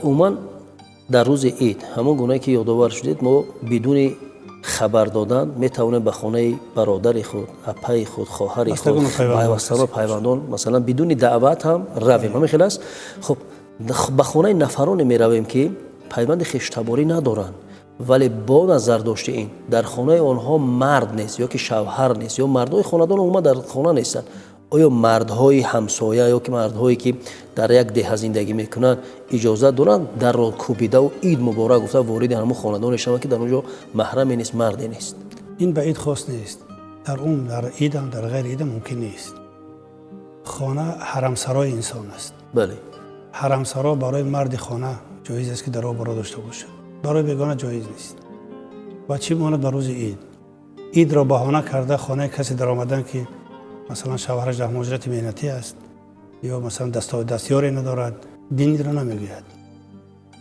Умуман, дар рӯзи ид, ҳамон гунае ки ёдовар шудед, мо бидуни хабар додан метавонем ба хонаи бародари худ, апаи худ, хоҳари худ, пайвастано, пайвандон, масалан, бидуни даъват ҳам равем. Ҳамин хел аст. Хуб, ба хонаи нафароне меравем, ки пайванди хештаборӣ надоранд, вале бо назардошти ин дар хонаи онҳо мард нест ё ки шавҳар нест, ё мардҳои хонадон умуман дар хона нестанд. Оё мардҳои ҳамсоя ё ки мардҳое, ки дар як деҳа зиндагӣ мекунанд, иҷозат доранд дарро кӯбидаву «Ид муборак» гуфта вориди ҳамун хонадоне шаванд, ки дар он ҷо маҳраме нест, марде нест? Ин ба ид хос нест. Дар ум, дар идам, дар ғайри идам мумкин нест. Хона ҳарамсарои инсон аст. Ҳарамсаро барои марди хона ҷоиз аст, ки даро боро дошта бошад, барои бегона ҷоиз нест. Ва чӣ монад ба рӯзи ид? Идро баҳона карда хонаи касе даромадан, ки масалан шавҳараш дар муҳоҷирати меҳнатӣ аст ё масалан дастёре надорад, дин инро намегӯяд.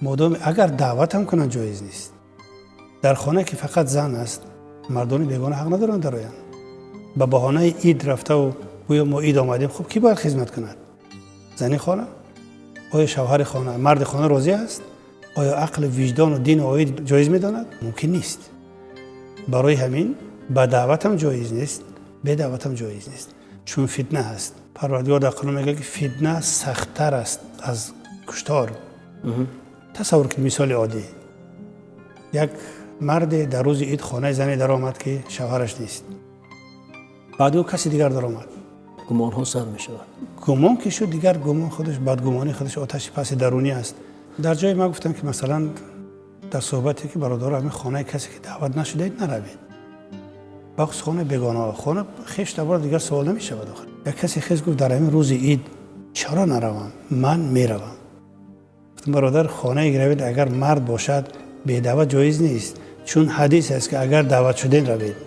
Модоме агар даъват ҳам кунанд, ҷоиз нест. Дар хонае ки фақат зан аст, мардони бегона ҳақ надоранд дароянд. Ба баҳонаи ид рафтаву гӯё мо ид омадем. Хуб, кӣ бояд хизмат кунад? Зани хона? Оё шавҳари хона, марди хона розӣ аст? Оё ақли, виҷдону дину оид ҷоиз медонад? Мумкин нест. Барои ҳамин ба даъватам ҷоиз нест, бедаъватам ҷоиз нест, чун фитна ҳаст. Парвардигор дар Қуръон мегӯяд, ки фитна сахттар аст аз куштор. Тасаввур кунед, мисоли оддӣ: як марде дар рӯзи ид хонаи зане даромад, ки шавҳараш нест. Баъд ӯ каси дигар даромад. Гумонҳо сар мешавад. Гумон ки шуд, дигар гумон худаш, бадгумонӣ худаш оташи паси дарунӣ аст. Дар ҷое ман гуфтам, ки масалан дар суҳбате, ки бародаро, ҳамин хонаи касе ки даъват нашудаед, наравед, бахусус хонаи бегонаҳо, хона хеш табор дигар суол намешавад. Охир як касе хез гуфт: «Дар ҳамин рӯзи ид чаро наравам? Ман меравам». Гуфтам: «Бародар, хонае равед, агар мард бошад, бедаъват ҷоиз нест, чун ҳадис аст, ки агар даъват шуден, равед,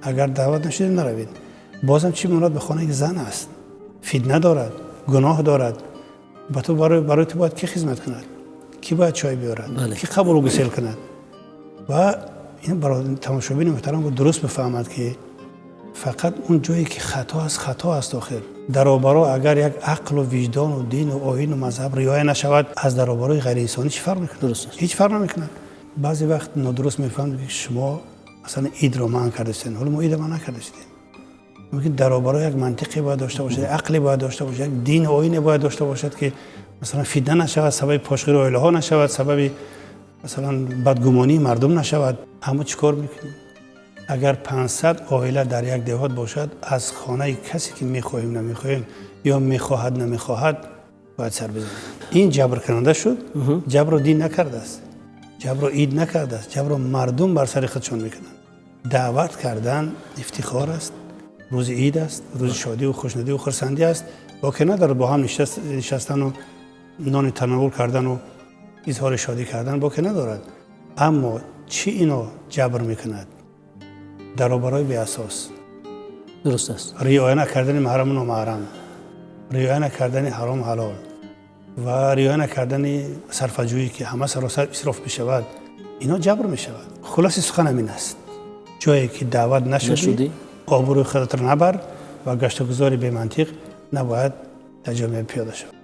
агар даъват нашуден, наравед». Бозам чӣ монад ба хонае ки зан аст? Фитна дорад, гуноҳ дорад. Ба ту, барои ту бояд кӣ хизмат кунад? Кӣ бояд чой биёрад? Кӣ қабулу гусел кунад? Ва ин тамошобини муҳтарам дуруст бифаҳмад, ки фақат он ҷое ки хато аст, хато аст. Охир даробаро агар як ақлу виҷдону дину оину мазҳаб риоя нашавад, аз даробарои ғайриинсонӣ чӣ фарқ мекунад? Ҳеҷ фарқ намекунад. Баъзе вақт нодуруст мефаҳмад, ки шумо масалан идро манъ кардастед. Ҳоло мо идро манъ накардастем. Мумкин даробаро як мантиқе бояд дошта бошад, як ақле бояд дошта бошад, як дину оине бояд дошта бошад, ки масалан фитна нашавад, сабаби пошхӯри оилаҳо нашавад, сабаби масалан бадгумонии мардум нашавад. Аммо чӣ кор мекунем? Агар 500 оила дар як деҳот бошад, аз хонаи касе ки мехоҳем, намехоҳем, ё мехоҳад, намехоҳад, бояд сар бизанем. Ин ҷабркунанда шуд. Ҷабро дин накардааст, ҷабро ид накардааст, ҷабро мардум бар сари худшон мекунанд. Даъват кардан ифтихор аст. Рӯзи ид аст, рӯзи шодиву хушнудиву хурсандӣ аст. Боке надорад бо ҳам нишастану нони тановул кардану изҳори шодӣ кардан, боке надорад. Аммо чӣ ино ҷабр мекунад? Даробарои беасос. Дуруст аст. Риоя накардани маҳраму номаҳрам, риоя накардани ҳарому ҳалол ва риоя накардани сарфаҷӯӣ, ки ҳама саросар исроф мешавад, ино ҷабр мешавад. Хулоси сухан ҳамин аст: ҷое ки даъват нашудӣ, обрӯи худатро набар ва гаштугузори бемантиқ набояд дар ҷомеа пиёда шавад.